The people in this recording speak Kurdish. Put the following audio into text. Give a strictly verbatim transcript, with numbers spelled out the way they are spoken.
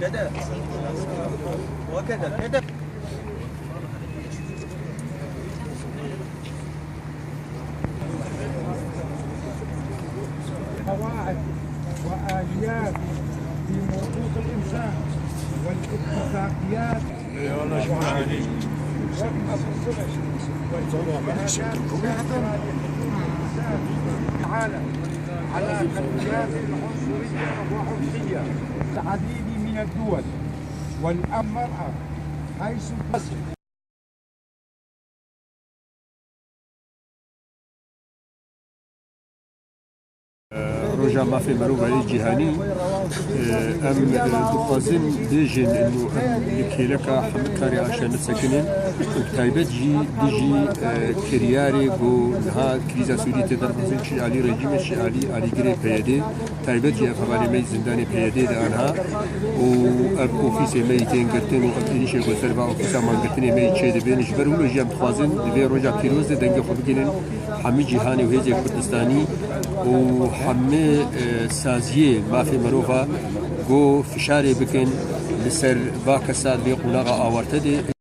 كده. وكده. كده. قواعد وآليات في مربوط الإنسان والاتفاقيات. العالم على خلفيات عنصرية وعنصرية. العديد من الدول والمرأة حيث Roja Mafê Mirovan yê Cîhanî, e, em, e, dixwazin bêjin û em li kêleka hemû karê aşa nesekinin û bi taybet jî dijî, e, kiryarê ku niha krîza Sûriyê tê de dixwazin çi alî rejîmê, çi alî alîgirê P Y D, taybet jî ev hevalê me yî zindanê P Y D de anha û ev ofîsê me yî tên girtin û ev êrîşê ku ser va ofîsa mangirtinê me yî çêdibin. Ji ber wilo jî em dixwazin di vê roja pîroz de dengê xwe bigihînin hemî cîhanê û hêzê Kurdistanî û hemî, e, saziyê mafê mirova ku fişarê bikin li ser va kesa di vê qonaxa awarte de.